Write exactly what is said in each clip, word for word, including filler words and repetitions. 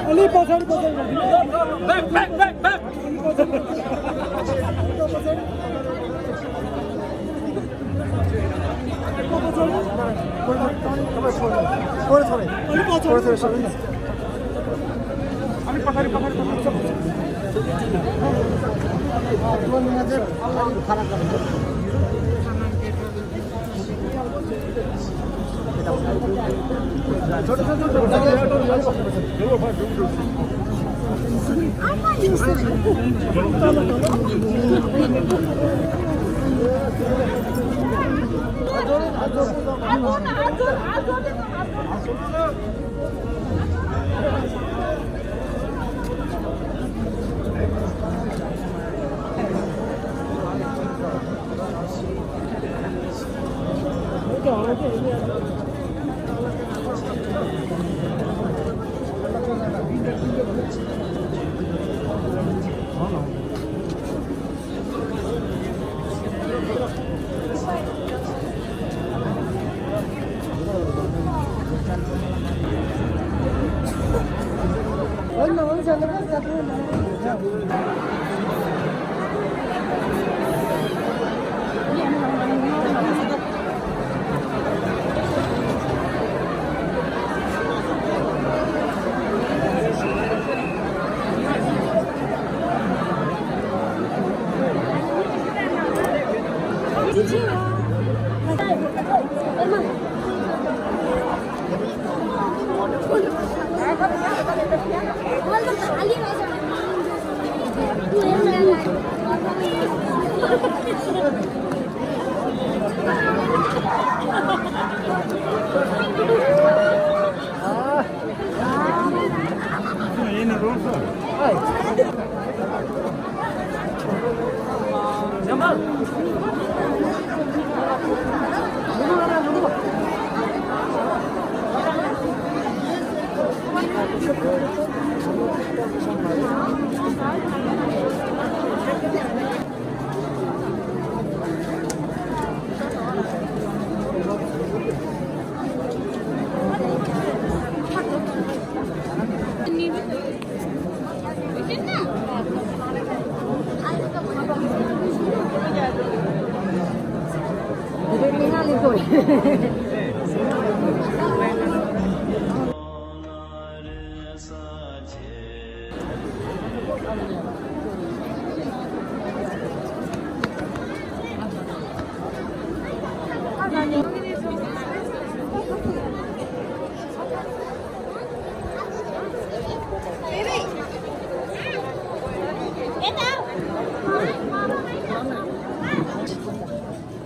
अलि पछाडि, पछाडि। Back, back, back, back.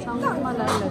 ཚང་མ་ལ་ལ་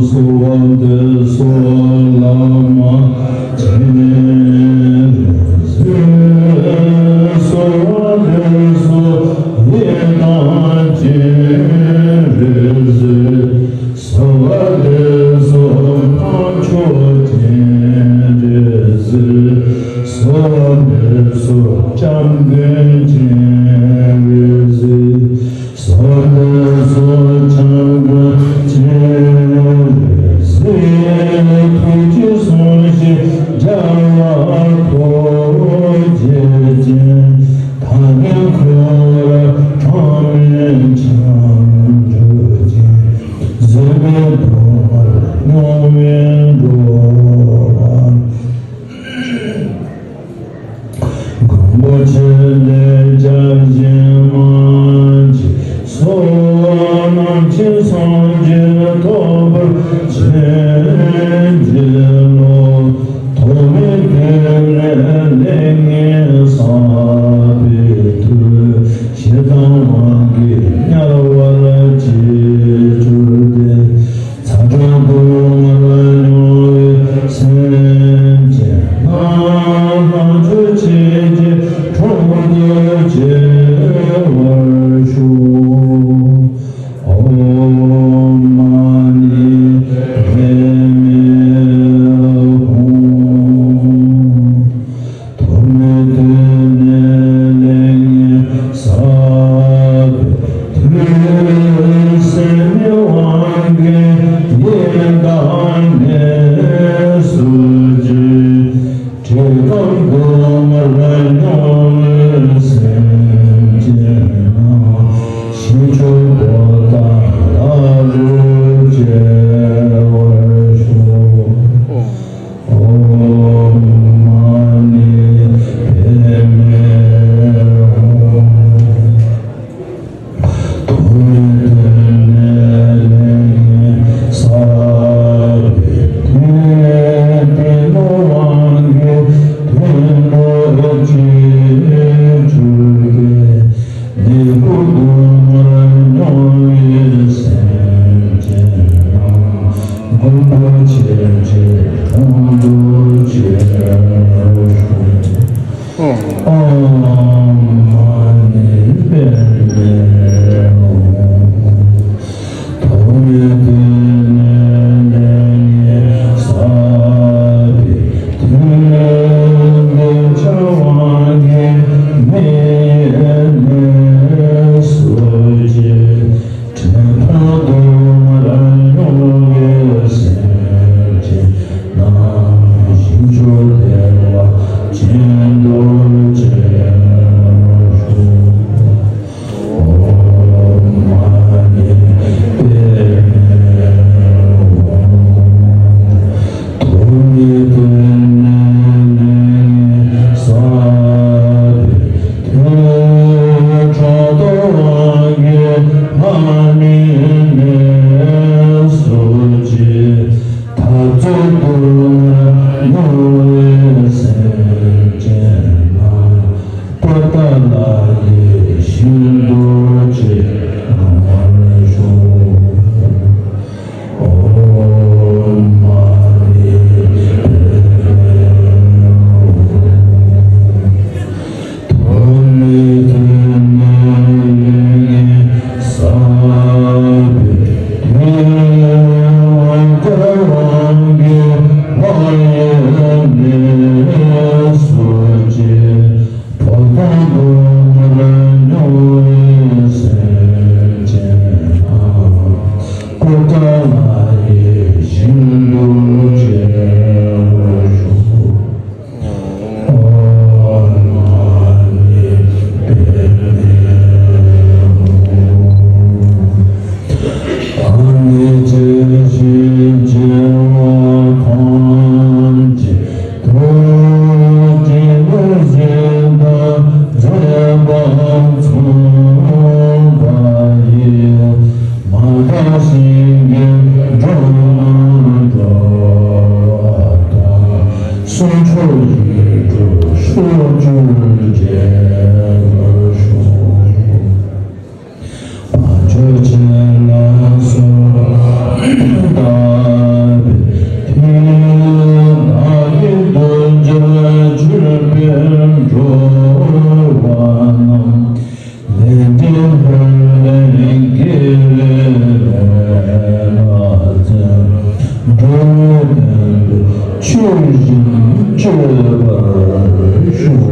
གསོལ་བ་འདེབས་སོ། དཀོན་མཆོག་སྤྱན་རས་གཟིགས། གསོལ་བ་འདེབས་སོ། སྐྱབས་མགོན་སྤྱན་རས་གཟིགས། གསོལ་བ་འདེབས་སོ། སྐྱབས་མགོན་སྤྱན་རས་གཟིགས། ཐུགས་རྗེས་བཟུང་ཞིང་རྒྱལ་བ་ཐོབ་བྱེད་ཅིང་། དམ་པའི་འཁོར་གྲངས་མེད་འཆང་གྱུར་ཅིང་། གཟུགས་མེད་སྡུག་བསྔལ་མྱོང་བའི་འགྲོ་བ། མགོན་པོ་ཁྱེད་ལས་སྐྱབས་གཞན་མ་མཆིས། སོ་ནམ་མཁའི་སངས་རྒྱས་ཐོབ་པར་བྱིན་གྱིས་རློབས། ཐོག་མེད་དུས་ནས་ལས་ངན་བསགས་པའི་མཐུས། ཞེ་སྡང་དབང་གིས་དམྱལ་བར་སྐྱེས་གྱུར་ཏེ། ཚ་གྲང་སྡུག་བསྔལ་མྱོང་བའི་སེམས་ཅན་རྣམས། ལོངས་སྤྱོད་ཆེད་ཀྱི་འཁྲུངས་འདུལ་བྱེད་པར་ཤོག། ཨོཾ་མ་ཎི་པདྨེ་ཧཱུྃ། ཐོག་མེད་དུས་ནས་ལས་ངན་བསགས་པའི་མཐུས། སེར་སྣའི་དབང་གིས་ཡི་དྭགས་ནད་གསོད་ཅིང་། འདྲེ་དང་སྡུག་བསྔལ་མྱོང་བའི་སེམས་ཅན་རྣམས། ཞིང་སྐྱོང་པོ་དང་ལྷ་རུ་སྐྱེ་བར་ཤོག། ཨོཾ་མ་ཎི་པདྨེ་ཧཱུྃ། ཐོག་མེད་དུས་ནས་ལས་ངན་བསགས་པའི་མཐུས། དེ་ནི་དབང་གིས་དུད་འགྲོར་སྐྱེས་གྱུར་ཏེ། ནད་དུག་སྡུག་བསྔལ་མྱོང་བའི་སེམས་ཅན་རྣམས། མགོན་པོ་ཁྱེད་ཀྱིས་འཁྲུངས་འདུལ་བྱེད་པར་ཤོག། ཨོཾ་མ་ཎི་པདྨེ་ མ་ནི་ནས་སོ་ཅི། ད་ཚོད་དུ་མྱོང་བའི་སེམས་ཅན་ལ། པོ་ཏ་ལ་ཡི་ཤིན་ཏུ་ཆེ་བར་ཤོག། ཨོཾ་མ་ཎི་པདྨེ་ཧཱུྃ། ཐོགས་མེད་ཐོགས་མེད་ཡེ་ནས་སངས་རྒྱས་དེ་དབང་བསྐུར་དབང་གི་ལྷ་ཡི་གནས་སུ་སྐྱེས། པོ་ཏ་གདོང་དམར་མྱོང་བའི་སེམས་ཅན་ལ། པོ་ཏ་ལ་ཡི་ཤིན་ཏུ་ཆེ་བར་ཤོག། ཨོཾ་མ་ཎི་པདྨེ་ཧཱུྃ། བདག་ནི་བཅས་ཤིང་སྐྱེ་བ་ཐམས་ཅད་ཐུགས་རྗེ་ལས་བཞེངས་དང་མཛད་པ་མཚུངས་པ་ཡིས། མ་དག་སེང་གེ་འགྲོ་རྣམས་སྒྲོལ་བ་དང་། སྲིན་མོ་ཡིད་འཕྲོག་ཕྱོགས་བཅུར་འགྲེང་བར་ཤོག། བ་ཕྱུགས་ཆེན་ལ་སོགས་དག་པའི་མཐུས། བདག་གི་གདུལ་བྱ་གཅིག་པུར་སྒྲོལ་བ་རྣམས། ལས་འབྲས་ལྷུན་ལས་དགེ་བའི་ལས་ལ་བརྩོན། འགྲོ་བའི་དོན་དུ་ཆོས་བཞིན་སྤྱོད་པར་ཤོག།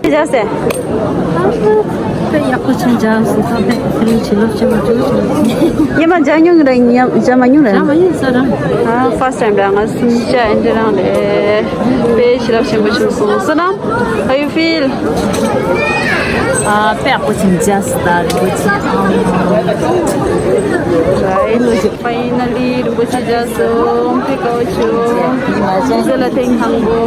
ཅི་བྱ་ཟེར། དཔེ་ཡག་པོ་ཅིག་མཇལ་སོང་། ད་དཔེ་ཁྱེད་རང་བྱིན་རླབས་ཆེན་པོ་བྱུང་སོང་། ཉི་མ་མཇལ་མྱོང་རེད། ཉི་མ་མཇལ་མ་མྱོང་རེད། མཇལ་མ་མྱོང་ས་རང་། ཨ། first time རེད། ང་སུམ་ཅ་ཨེ་འདྲ་རང་རེད། དཔེ་བྱིན་རླབས་ཆེན་པོ་བྱུང་སོང་། བསོད་ནམས། How you feel? ཨ། དཔེ་ཡག་པོ་ཅིག་མཇལ་སོང་། ད་རིན་པོ་ཆེ། Right. Finally རིན་པོ་ཆེ་མཇལ་སོང་། དཔེ་དགའ་བོ་བྱུང་། ཉི་མ་མཇལ། བསོད་ལ་ཐེངས་དང་པོ།